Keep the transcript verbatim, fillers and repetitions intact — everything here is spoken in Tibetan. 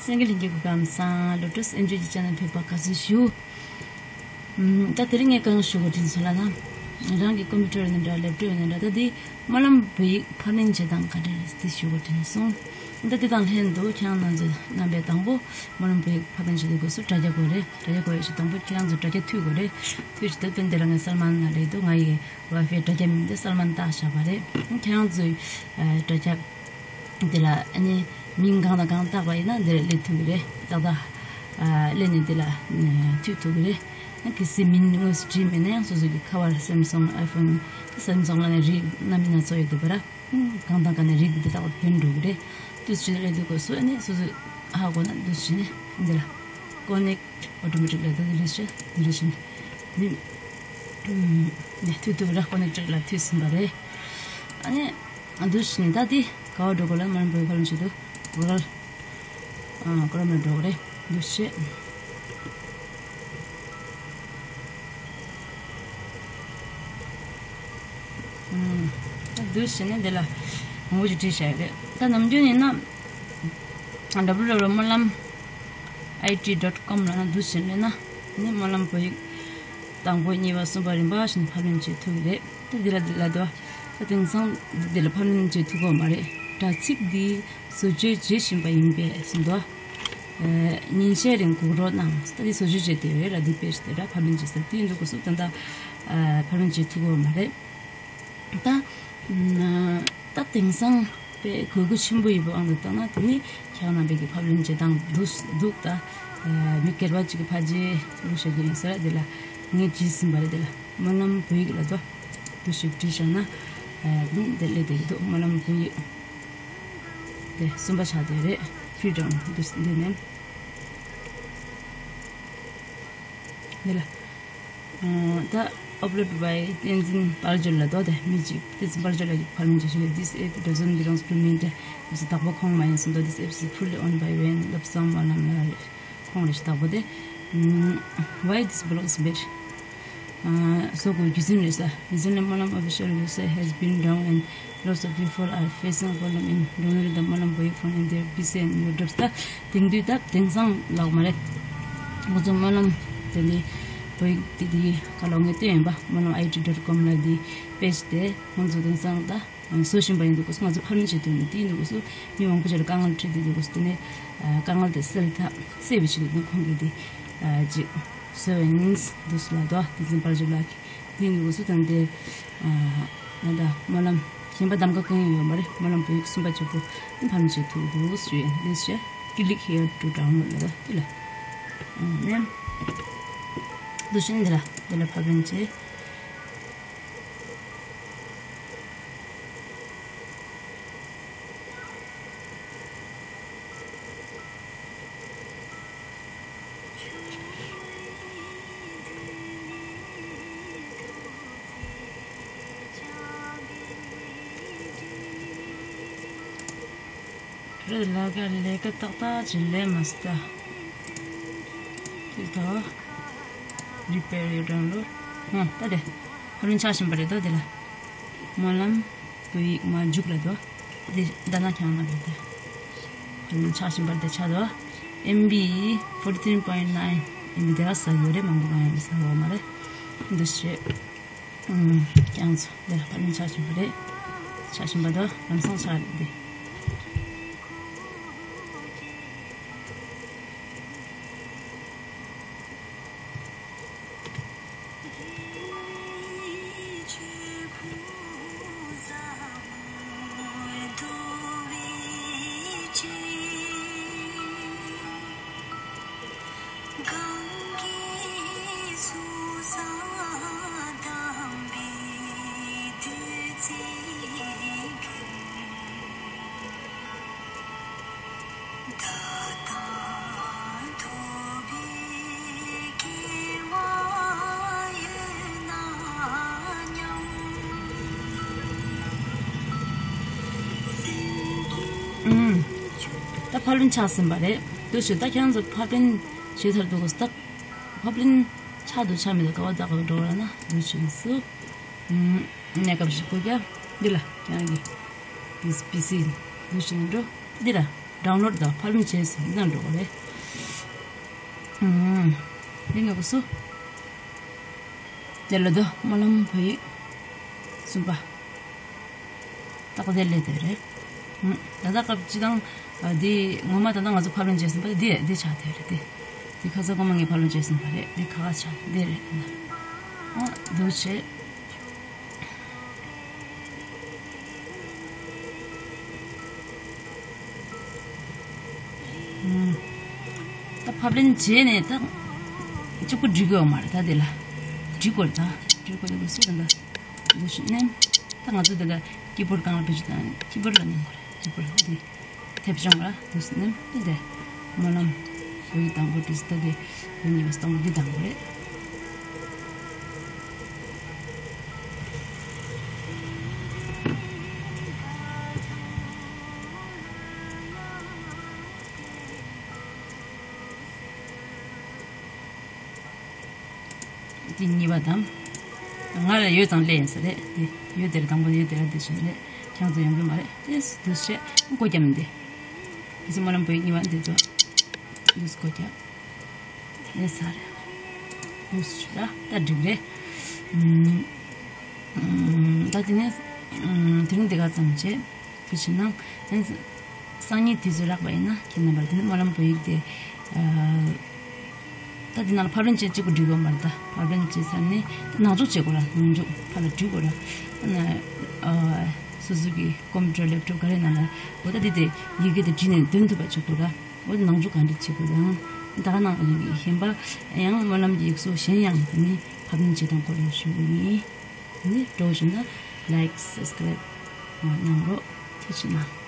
སེང་གེ་ལྷན་རྒྱས་སྐུ་ཁམས་བཟང་། ལོ་ཊས་ཨེན་ཇི་ཡོ་གི་ཆེ་ནལ་ཕེབས་པར་དགའ་བསུ་ཞུ། ཨམ། ད་དེ་རིང་ངས་གང་ཞུ་དགོས་དྲན་སོང་ལབ་ན། རང་གི་ཀམ་པུ་ཊར་ཡིན་ན་འདྲ་ལེབ་ཊོབ་ཡིན་ན་འདྲ་ད་དེ་སྨོན་ལམ་བོད་ཡིག་ཕབ་ལེན་བྱེད་སྟངས་ག་འདྲ་རེད་དེ་ཞུ་དགོས་དྲན་སོང་། ད་དེ་དང་ལྷན་དུ་ཁྱེད་རང་རྣམ་ཚོ་རྣམ་པས་དང་པོ་སྨོན་ལམ་བོད་ཡིག་ཕབ་ལེན་བྱེད་དུས་སྐབས་སུ་དྲ་རྒྱ་དགོས་རེད། དྲ་རྒྱ་དགོས་ཡོད་ཞེས་དང་པོ་ཁྱེད་རང་ཚོ་དྲ་རྒྱ་མཐུད་དགོས་རེད། མཐུད་ཞེས་ད་དོན་དེ་ལ་ངས་གསར་མ་ན་རེད་འདུག་ང་ཡི་ཝའི་ཕའི་དྲ་རྒྱ་མིང་དེ་གསར་མ་ན་བཏགས་བཞག་པ་རེད། ཁྱེད་རང་ཚོའི་དྲ་རྒྱ་འདི་ལ་ཨ་ནི་མིང་གང་དང་གང་བཏགས་པ་ཡིན་ན་འདིར་སླེབས་ཐུབ་ཀྱི་རེད། ཏག་ཏག་ཨ་སླེབས་ནས་འདི་ལ་མཐུད་ཐུབ་ཀྱི་རེད། ཨ་གལ་སྲིད་མིང་དངོས་སུ་བྲིས་མེད་ན་ཡང་སོ་སོ་གི་ཁ་པར་སེམ་སུང་ཨའི་ཕོན་སེམ་སུང་ལ་ནི་རིགས་སྣ་མིན་སྣ་ཚོགས་ཡོད་འདུག་པ་ར། གང་དང་གང་ནས་རིགས་འདི་དག་བོན་འགྲོ་གི་རེད། དུས་ཕྱིན་སླེབས་དུས་སྐབས་སུ་ཨ་ནི་སོ་སོས་ཧ་གོ་ན་དུས་ཕྱིན་ནས་འདི་ལ་ཀོ་ནེག་ཊི་ཨོ་ཊོ་མེ་ཊིག་ལ་ད་འདི་རེད་ཤག་འདི་རེད་ཤག་འདི་ནས་མཐུད་ཐུབ་ར། ཀོ་ནེག་ཊི་ལ་མཐུད་ཟིན་པ་རེད། ཨ་ནི་འདུག་བྱས་ནས་ད་འདི་ག་བ་འགྲོ་དགོས་ལ་མར་འབོད་ཁ་ལོན་བྱེད་དུ་གོ་ར། ཨ་ཀོ་ར་མར་འགྲོ་དགོས་རེད། འདུག་བྱས། ཨ་ད་འདུག་བྱས་ནས་འདི་ལ་མང་པོ་ཞིག་བྲིས་བཞག་ཡོད་རེད། ད་ནམ་རྒྱུན་ཡིན་ན་ཌབ་ལིའུ་ཌབ་ལིའུ་སྨོན་ལམ་ཨའི་ཊི་ཌོཊ་ཀོམ་ལ་ན་འདུག་བྱས་ནས་ན་ནི་སྨོན་ལམ་བོད་ཡིག་དང་པོ་གཉིས་པ་གསུམ་པ་རིམ་པ་བཞིན་ཕབ་ལེན་བྱེད་ཐུབ་ཀྱི་རེད། ད་འདི་ལ་འདི་ལ་འདུག་ད་དེང་སང་འདི་ལ་ཕབ་ལེན་བྱེད་ཐུབ་ཀྱི་ཡོད་མ་རེད། དྲ་ཚིགས་འདི་བཟོ་བཅོས་བྱེད་བཞིན་པ་ཡིན་པས་གསུངས་འདུག་ཉིན་ཤས་རིང་སྒུག་རོགས་གནང་། ད་འདི་བཟོ་བཅོས་བྱས་བསྡད་ཡོད་རེད་ལ། འདི་དཔེ་ཞིག་དེ་འདྲ་ཕབ་ལེན་བྱེད་ས་དེ་ཡིན་འདུག་གོ་སུ་ད་ལྟ་ཕབ་ལེན་བྱེད་ཐུབ་ཀྱི་ཡོད་མ་རེད། ད་ད་དེང་སང་དཔེ་དགོས་མཁོ་ཆེན་པོ་ཡོད་པའི་དབང་དུ་བཏང་ན་དེ་ནི་ཁྱེད་རྣམ་པས་ཀྱི་ཕབ་ལེན་བྱེད་སྟངས་འདུག་འདུག་ད་མི་སྒེར་བ་གཅིག་གི་ཕ་རྗེས་ལུགས་བཤད་རྒྱུ་ཡིན་ཟེར་དེ་ལ་ངས་བྲིས་ཟིན་པ་རེད། དེ་ལ་སྨོན་ལམ་བོད་ཡིག་ལ་དོ་འདུག་ཞིག་བྲིས་བཞག་ན་ཨ་ནི་དེ་སླེབས་བསྡད་ཀྱི་འདུག་སྨོན་ལམ་བོད་ཡིག་དེ་གསུམ་པ་ཆགས་བསྡད་རེད། ཕི་རི་ཌམ་འདུག་འདི་ནས་འདི་ལ་ཨ་ད་ཨབ་ལོཌ་བྷའི་བསྟན་འཛིན་དཔལ་འབྱོར་ལ་དོ། དེ་མི་གཅིག་བསྟན་འཛིན་དཔལ་འབྱོར་ལ་ཕར་མི་གཅིག་ཞིག་This app doesn't belongs to me. དེ་བདག་པོ་ཁོང་མ་ཡིན་གསུངས་འདུག This app is fully owned by བན་བློ་བཟང་སྨོན་ལམ་ལགས། ཁོང་རེ་ཞིག་བདག་པོ་དེ། Why this block is bad? བཟོ་དགོས་རྒྱུ་མཚན་རེད་ས། Recently སྨོན་ལམ་official website has been down and lots of people are facing problem in downloading the སྨོན་ལམ་བོད་ཡིག་font in their P C and laptops. ད་དེང་དུས་ད་དེང་སང་ལགས་མ་རེད། ང་ཚོ་སྨོན་ལམ་དེ་ནི་བོད་ཡིག་དེ་དེ་ག་ལ་ངས་བསྟན་ཡིན་པ། སྨོན་ལམ་ཨའི་ཊི་ཌོཊ་ཀོམ་ལ་དེ་པེ་ཇི་དེ་ང་ཚོ་དེང་སང་ད་བཟོ་བཞིན་པ་ཡིན་འདུག་གོ་སོ། ང་ཚོ་ཕར་ལེན་བྱེད་དུས་ནི་དེ་ཡིན་འདུག་གོ་སོ། མི་མང་པོ་ཅིག་ལ་དཀའ་ངལ་འཕྲད་དེ་འདུག་གོ་སོ། དེ་ནས་དཀའ་ངལ་དེ་སེལ་ཐབས་སེལ་བའི་ཆེད་དུ་ནི་ཁོང་གིས་དེ་ཅིག་བཟོས་པ་ཡིན་འདུག་སོ་ལ་དོ། བསྟན་འཛིན་དཔལ་འབྱོར་ལགས་ཀྱིས་དེ་ཡིན་འདུག་གོ་སོ། དང་དེ་ང་ད་སྨོན་ལམ་གཞན་པ་གདམ་ག་གང་ཡང་ཡོད་མ་རེད། སྨོན་ལམ་བོད་ཡིག་གསུམ་པ་གཅིག་པུ་དེ་ཕར་ལེན་བྱེད་ཐུབ་འདུག་ཞུ་ཡིན། འདུག་ཞེས་click here to download ལ་དོ། དེ་ལ་ནས་འདུག་ཞེས་འདི་ལ་འདི་ལ་ཕར་ལེན་བྱེད། རེད་ལ་ག་ལས་ཀ་ཏག་ཏག་ཅིག་ལས་མ་སྟ། དེ་ད་རི་པེར་ཡོད་དྲང་ལོ། ཧོ་ད་དེ་ཕ་རུན་ཆགས་བཞིན་པ་རེད་དོ། དེ་ལ་སྨོན་ལམ་བོད་ཡིག་མ་འཇུག་ལ་དོ། དེ་ད་ན་ཁྱང་མ་རེད་དེ་ཕ་རུན་ཆགས་བཞིན་པ་རེད། དེ་ཆགས་དོ། ཨེམ་བི་ཕོར་ཊི་ཐི་རི་པོ་ཡིན་ཊི་ནའིན་ཨེམ་བི་དེ་ག་ས་ཡོད་རེད། མང་པོ་གང་ཡང་ས་ཡོད་མ་རེད། འདུ་ཤེས། ཀྱང་ཚོ་འདི་ལ་ཕ་ལུང་ཆགས་བཞིན་པ་རེད། ཆགས་བཞིན་པ་དང་ལམ་སང་ཆགས་རེད་འདི། ད་ཕབ་ལེན་ཆགས་ཟིན་པ་རེད། འདུག་ཞུ། ད་ཁྱེད་རང་ཚོ་ཕབ་ལེན་བྱས་ཚར་འདུག་གོ། ད་ཕབ་ལེན་ཆགས་འདུག་ཆགས་མི་འདུག་ག་བ་ད་ག་བ་འགྲོ་བ་ན་འདུག་ཞུ་ཡིན་སུ། གནས་སྐབས་ཤིག་གོ་རྒྱ་འདི་ལ་ཁྱེད་རང་གི་དེ་པི་སི་འདུག་ཞུ་ཡིན་འགྲོ་འདི་ལ། ཌའུན་ལོཌ་དང་ཕབ་ལེན་བྱས་ཟིན་ན་འགྲོ་གི་རེད། ཨུམ། འདི་ངས་གོ་སོ། དེ་ལ་དོ་སྨོན་ལམ་བོད་ཡིག་གསུམ་པ། ཏག་དེ་ལས་དེ་རེད། ཨུམ། ད་ལྟ་སྐབས་སྤྱི་དང་། ཨ། འདི་ངོ་མ་ད་ལྟ་ང་ཚོ་ཕབ་ལེན་བྱས་ཟིན་པ་འདི་འདི་ཆགས་དེ་རེད་དེ། འདི་ཁ་སང་གོང་མ་ངས་ཕབ་ལེན་བྱས་ཟིན་པ་རེད། འདི་ཁ་ཁ་ཆགས་འདི་རེད་ན། ཨ། འདུག་བྱས། ད་ཕབ་ལེན་བྱས་ནས་ད་གཅིག་པུ་འབྲི་དགོས་མ་རེད། ད་དེ་ལ་འབྲི་དགོས་རེད། ད་འབྲི་དགོས་རེད། སུ་རེད། ད་འདུག་ཤིག་ནས་ད་ང་ཚོ་དེ་ལ་ཀི་བོར་གང་ལ་བེད་སྤྱོད་དང་ཀི་བོར་ལ་ནང་དགོས་རེད། ཀི་བོར་འདི་དེབ་ཆུང་ལ་འདུག་ནས་དེ་དེ་སྨོན་ལམ་བོད་ཡིག་དང་པོ་འབྲི་ད་དེ་བོད་ཉིད་པ་སྟོང་པ་འདི་དང་པོ་རེད། འདི་གཉིས་པ་དང་། ང་ལ་ཡོད་ཙང་ལས་ཡིན་ས་རེད། འདི་ཡོད་དེར་དང་པོ་ཡོད་དེར་འདི་བྱས་རེད། ཁྱང་ཚོ་ཡོང་གི་མ་རེད། དེ་འདུག་བྱས་སྒོ་རྒྱབ་མི་འདི། ཁྱེད་ཚོ་སྨོན་ལམ་བོད་ཡིག་གཉིས་པ་འདི་ཚོ་འདུག་སྒོ་རྒྱབ། ཨེ་ས་རེད། ཡོད་ཤི་ར་ད་འགྲིག་རེད། ཨུམ། ཨུམ། ད་དེ་ནས་ཨུམ། དེ་རིང་འདི་ག་ཙམ་བྱས། དེ་བྱས་ན་དེ་སང་ཉིན་དུས་ཚོད་རག་པ་ཡིན་ན་ཁྱེད་རྣམ་པར་དེ་ནས་སྨོན་ལམ་བོད་ཡིག་དེ། ཨ། ད་དེ་ནང་ལ་ཕབ་ལེན་བྱེད་གཅིག་པུ་འབྲི་དགོས་མ་རེད། ད་ཕབ་ལེན་བྱེད་ཚར་ནས་དེ་ནང་འཇུག་བྱེད་དགོས་ར། ནང་འཇུག་ཕར་ལ་འབྲི་དགོས་ར། ཨ་ནི། ཨ། སོ་སོ་གི་ཀམ་པུ་ཊར་ལེབ་ཊོབ་ག་རེ་ནང་ལ་འོ་ད་དེ་དེ་ཡི་གེ་དེ་བྲིས་ནས་འདོན་ཐུབ་པ་བྱེད་དགོས་ར། འོ་དེ་ནང་འཇུག་གང་འདྲ་བྱེད་དགོས་ཡང་། ད་ག་ནང་གཞན་པ་ཡང་སྨོན་ལམ་གྱི་ཡིག་གཟུགས་གཞན་ཡང་དེ་ནི་ཕབ་ལེན་བྱེད་སྟངས་སྐོར་ལ་ཞུ་གི་ཡིན། དེ་ནི་སྤྲོ་བྱུང་ན་ལའིཀ་སབ་སི་ཀ་རའིབ་གནང་རོགས། ཐུགས་རྗེ་གནང་།